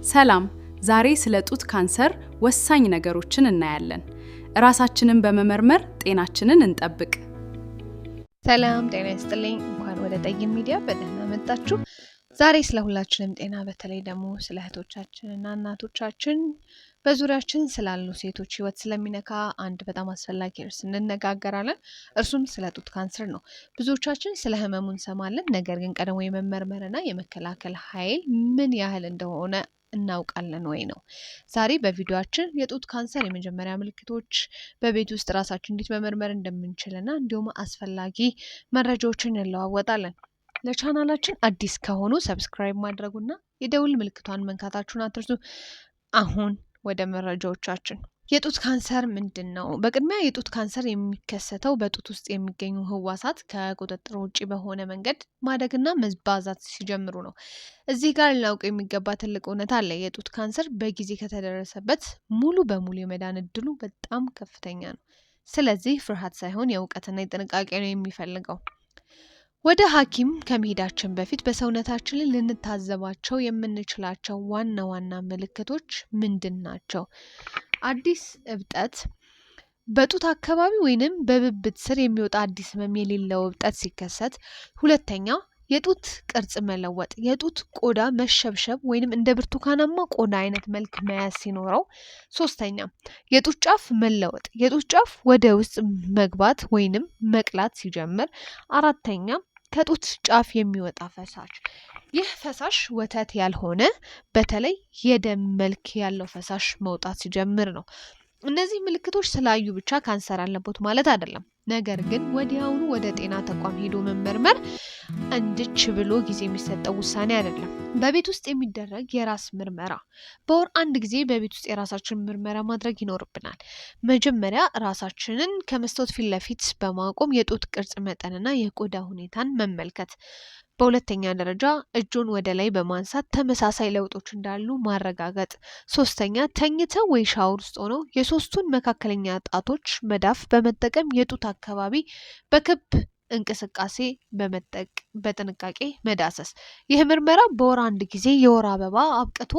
ሰላም፣ ዛሬ ስለ ጡት ካንሰር ወሳኝ ነገሮችን እናያለን። ራሳችንን በመመርመር ጤናችንን እንጠብቅ። ሰላም ጤና ይስጥልኝ። እንኳን ወደ ጠይም ሚዲያ በደህና መጣችሁ። ዛሬ ስለ ሁላችንም ጤና በተለይ ደግሞ ስለ እህቶቻችን እና እናቶቻችን በዙሪያችን ስላሉ ሴቶች ሕይወት ስለሚነካ አንድ በጣም አስፈላጊ ርዕስ እንነጋገራለን። እርሱም ስለ ጡት ካንሰር ነው። ብዙዎቻችን ስለ ህመሙ እንሰማለን፣ ነገር ግን ቀድሞ የመመርመርና የመከላከል ኃይል ምን ያህል እንደሆነ እናውቃለን ወይ ነው። ዛሬ በቪዲዮአችን የጡት ካንሰር የመጀመሪያ ምልክቶች፣ በቤት ውስጥ ራሳችን እንዴት መመርመር እንደምንችልና እንዲሁም አስፈላጊ መረጃዎችን እንለዋወጣለን። ለቻናላችን አዲስ ከሆኑ subscribe ማድረጉና የደውል ምልክቷን መንካታችሁን አትርሱ። አሁን ወደ መረጃዎቻችን። የጡት ካንሰር ምንድን ነው? በቅድሚያ የጡት ካንሰር የሚከሰተው በጡት ውስጥ የሚገኙ ህዋሳት ከቁጥጥር ውጭ በሆነ መንገድ ማደግና መባዛት ሲጀምሩ ነው። እዚህ ጋር ልናውቀው የሚገባ ትልቅ እውነት አለ። የጡት ካንሰር በጊዜ ከተደረሰበት ሙሉ በሙሉ የመዳን እድሉ በጣም ከፍተኛ ነው። ስለዚህ ፍርሃት ሳይሆን የእውቀትና የጥንቃቄ ነው የሚፈልገው። ወደ ሐኪም ከመሄዳችን በፊት በሰውነታችን ላይ ልንታዘባቸው የምንችላቸው ዋና ዋና ምልክቶች ምንድን ናቸው? አዲስ እብጠት፣ በጡት አካባቢ ወይንም በብብት ስር የሚወጣ አዲስ ህመም የሌለው እብጠት ሲከሰት። ሁለተኛ፣ የጡት ቅርጽ መለወጥ፣ የጡት ቆዳ መሸብሸብ ወይንም እንደ ብርቱካናማ ቆዳ አይነት መልክ መያዝ ሲኖረው። ሶስተኛ፣ የጡት ጫፍ መለወጥ፣ የጡት ጫፍ ወደ ውስጥ መግባት ወይንም መቅላት ሲጀምር። አራተኛ፣ ከጡት ጫፍ የሚወጣ ፈሳሽ። ይህ ፈሳሽ ወተት ያልሆነ በተለይ የደም መልክ ያለው ፈሳሽ መውጣት ሲጀምር ነው። እነዚህ ምልክቶች ስላዩ ብቻ ካንሰር አለቦት ማለት አይደለም። ነገር ግን ወዲያውኑ ወደ ጤና ተቋም ሄዶ መመርመር እንድች ብሎ ጊዜ የሚሰጠው ውሳኔ አይደለም። በቤት ውስጥ የሚደረግ የራስ ምርመራ፣ በወር አንድ ጊዜ በቤት ውስጥ የራሳችንን ምርመራ ማድረግ ይኖርብናል። መጀመሪያ ራሳችንን ከመስታወት ፊት ለፊት በማቆም የጡት ቅርጽ መጠንና የቆዳ ሁኔታን መመልከት። በሁለተኛ ደረጃ እጁን ወደ ላይ በማንሳት ተመሳሳይ ለውጦች እንዳሉ ማረጋገጥ። ሶስተኛ፣ ተኝተው ወይ ሻወር ውስጥ ሆነው የሶስቱን መካከለኛ ጣቶች መዳፍ በመጠቀም የጡት አካባቢ በክብ እንቅስቃሴ በጥንቃቄ መዳሰስ። ይህ ምርመራ በወር አንድ ጊዜ የወር አበባ አብቅቶ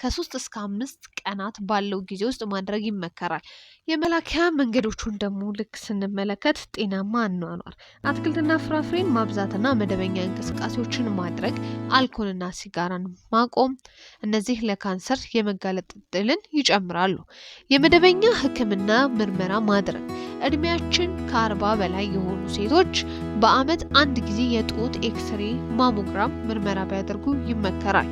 ከ3 እስከ 5 ቀናት ባለው ጊዜ ውስጥ ማድረግ ይመከራል። የመከላከያ መንገዶቹን ደግሞ ልክ ስንመለከት ጤናማ አኗኗር፣ አትክልትና ፍራፍሬን ማብዛትና መደበኛ እንቅስቃሴዎችን ማድረግ፣ አልኮልና ሲጋራን ማቆም፣ እነዚህ ለካንሰር የመጋለጥ ዕድልን ይጨምራሉ። የመደበኛ ሕክምና ምርመራ ማድረግ፣ እድሜያችን ከ40 በላይ የሆኑ ሴቶች በአመት አንድ ጊዜ የጡት ኤክስሬ mammogram ምርመራ ቢያደርጉ ይመከራል።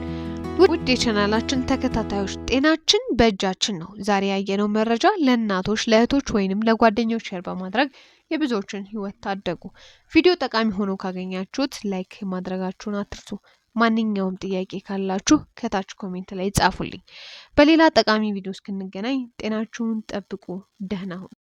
ውድ የቻናላችን ተከታታዮች፣ ጤናችን በእጃችን ነው። ዛሬ ያየነው መረጃ ለእናቶች፣ ለእህቶች ወይንም ለጓደኞች share በማድረግ የብዙዎችን ህይወት ታደጉ። ቪዲዮ ጠቃሚ ሆኖ ካገኛችሁት like ማድረጋችሁን አትርሱ። ማንኛውም ጥያቄ ካላችሁ ከታች comment ላይ ጻፉልኝ። በሌላ ጠቃሚ ቪዲዮ እስክንገናኝ ጤናችሁን ጠብቁ። ደህና ሁኑ።